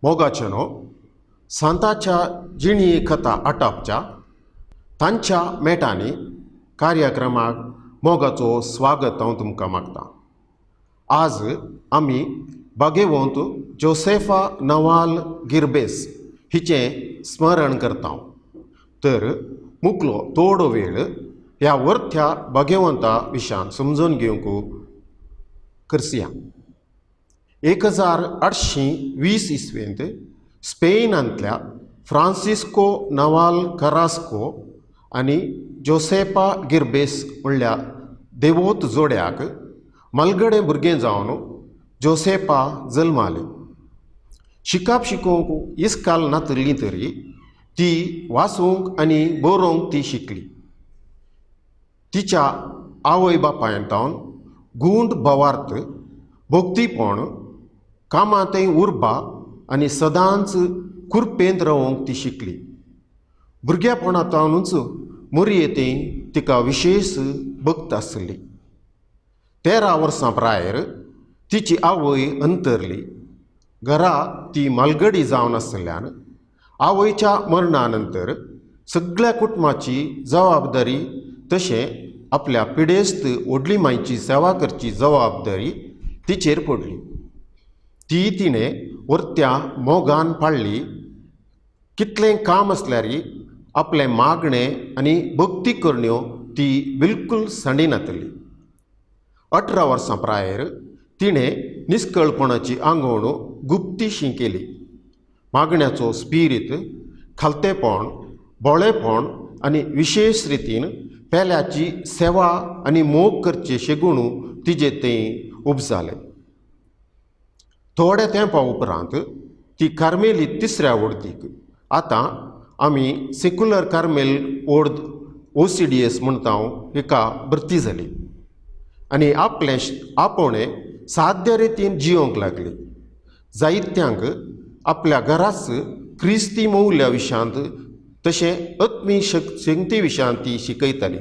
मोगाचेनो सांताच्या जिणी कथा आटापच्या तांच्या मेटांनी कार्यक्रमाक मोगाचो स्वागत हांव तुमकां मागता. आज आमी बागेवंत जोसेफा नवाल गिरबेस हिचें स्मरण करता. तर मुकलो थोडो वेळ ह्या वर्थ्या बागेवंता विशयान समजून घेवंक करसिया. 1820 इसवेंत स्पेनांतल्या फ्रांसिस्को नवाल करास्को आनी जोसेफा गिरबेस म्हणल्या देवोत जोड्याक मलगडे भुरगें जावन जोसेफा जल्मालें. शिकाप शिकोवंक इस्काल नातली तरी ती वाचूंक आनी बरोवंक ती शिकली. तिच्या आवय बापायन तावन गूंड भवार्थ, भक्तीपण, कामांतय उर्बा आनी सदांच कुरपेंत रावंक ती शिकली. भुरग्यापणांतूच मोरयेंतय तिका विशेश भक्त आसली. 13 वर्सां प्रायर तिची आवय अंतरली. घरा ती मालगडी जावन आशिल्ल्यान आवयच्या मरणा नंतर सगळ्या कुटुंबाची जबाबदारी तशें आपल्या पिडेस्त व्हडली मायची सेवा करची जबाबदारी तिचेर पडली. ती तिणें वर्त्या मोगान पाळ्ळी. कितलें काम आसल्यार आपलें मागणें आनी भक्ती करण्यो ती बिलकूल सांडिनातली. 18 वर्सां प्रायर तिणें निस्कळपणाची आंगवण गुप्तीशी केली. मागण्याचो स्पिरीत, खालतेपण, बोळेपण आनी विशेश रितीन पेल्याची सेवा आनी मोग करचे शेगूण तिजे थंय उपजालें. थोड्या तेंपा उपरांत ती कार्मेली तिसऱ्या ओडतीक, आतां आमी सेक्युलर कार्मेल ओर्द OCDS म्हणटा, हिका भरती जाली आनी आपलें आपोवणें साद्य रितीन जियोंक लागली. जायत्यांक आपल्या घराच क्रिस्ती मौल्या विशयांत तशें आत्मी शक्ती विशयांत ती शिकयताली.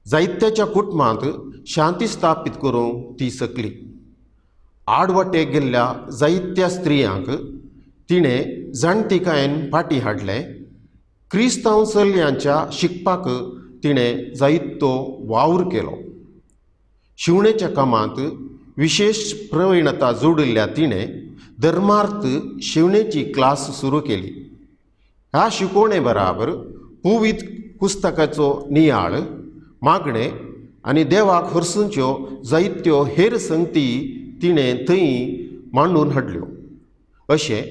जायत्याच्या कुटुंबांत शांती स्थापीत करूंक ती शकली. आडवाटेक गेल्ल्या जायत्या स्त्रियांक तिणें जाणतिकायेन फाटीं हाडलें. क्रिस्तांव चलयांच्या शिकपाक तिणें जायतो वावर केलो. शिवणेच्या कामांत विशेश प्रवीणता जोडिल्ल्या तिणें धर्मार्थ शिवणेची क्लास सुरू केली. ह्या शिकोवणे बराबर पुवीत पुस्तकाचो नियाळ, मागणें आनी देवाक हरसूंच्यो जायत्यो हेर संगती तिणें थंय मांडून हाडल्यो. अशें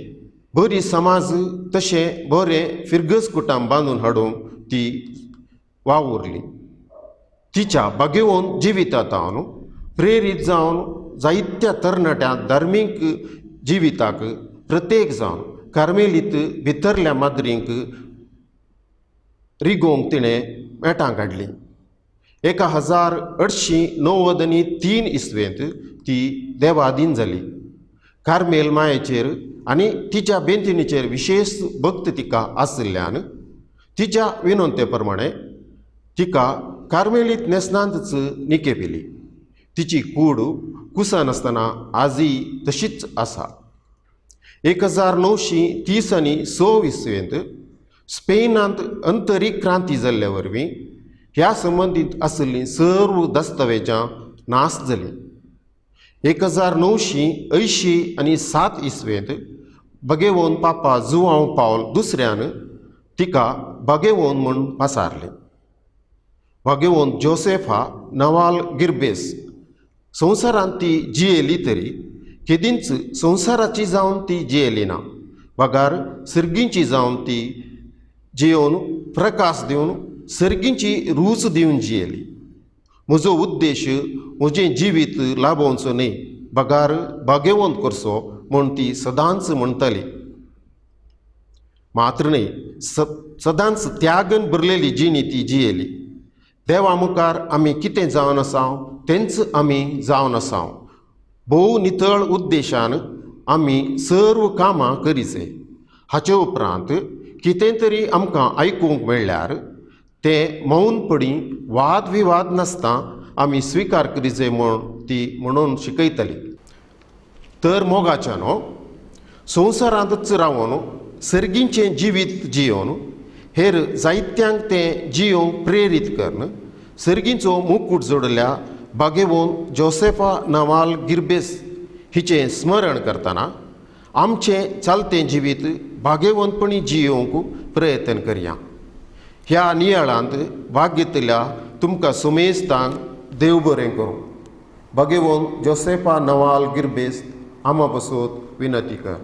बरी समाज तशें बरें फिरगज कुटाम बांदून हाडूंक ती वावुरली. तिच्या बागेवन जिवितांत प्रेरीत जावन जायत्या तरणाट्या धार्मीक जिविताक प्रत्येक जावन कार्मेलीत भितरल्या माद्रींक रिगोवंक तिणें मेटां काडलीं. 1893 इसवेंत ती देवादीन जाली. कार्मेल मायेचेर आनी तिच्या बेंतिणीचेर विशेश भक्त तिका आशिल्ल्यान तिच्या विनंते प्रमाणे तिका कार्मेलीत न्हेसणांतच निके पिली. तिची कूड कुसनासतना आजय तशीच आसा. 1930 आनी 6 इसवेंत स्पेनांत अंतरीक क्रांती जाल्ल्या वरवीं ह्या संबंदीत आशिल्लीं सर्व दस्तावेजां नाश जालीं. 1987 आनी 7 इसवेंत बगेवन पापा जुआंव पावल दुसऱ्यान तिका बागेवन म्हूण पासारलें. बागेवन जोसेफा नवाल गिरबेस संवसारांत ती जियेली तरी केदींच संवसाराची जावन ती जियेली ना, बगार सर्गींची जावन ती जियोवन प्रकाश दिवन सर्गींची रूच दिवन जियेली. म्हजो उद्देश म्हजें जिवीत लाभोवचो न्हय बगार बागेवंत करचो म्हूण ती सदांच म्हणटाली. मात्र न्हय, सदांच त्यागन भरलेली जिणी ती जियेली. देवा मुखार आमी कितें जावन आसाव तेंच आमी जावन आसाव. भोव नितळ उद्देशान आमी सर्व कामां करीचे. हाचे उपरांत कितें तरी आमकां आयकूंक मेळ्ळ्यार तें मौनपणी वाद विवाद नासता आमी स्विकार करीचे म्हूण ती म्हणून शिकयतली. तर मोगाच्या न्हू संवसारांतच रावन सर्गींचें जिवीत जियोवन हेर जायत्यांक तें जियोवंक प्रेरीत करून सर्गींचो मुकूट जोडल्या बागेवन जोसेफा नवाल गिरबेस हिचें स्मरण करतना आमचें चालतें जिवीत भागेवंतपणी जियोवंक प्रयत्न करया. ह्या नियाळांत भाग घेतिल्ल्या तुमकां सुमेस्तांक देव बरें करूं. भागेवन जोसेफा नवाल गिरबेस आमा बसोत विनंती कर.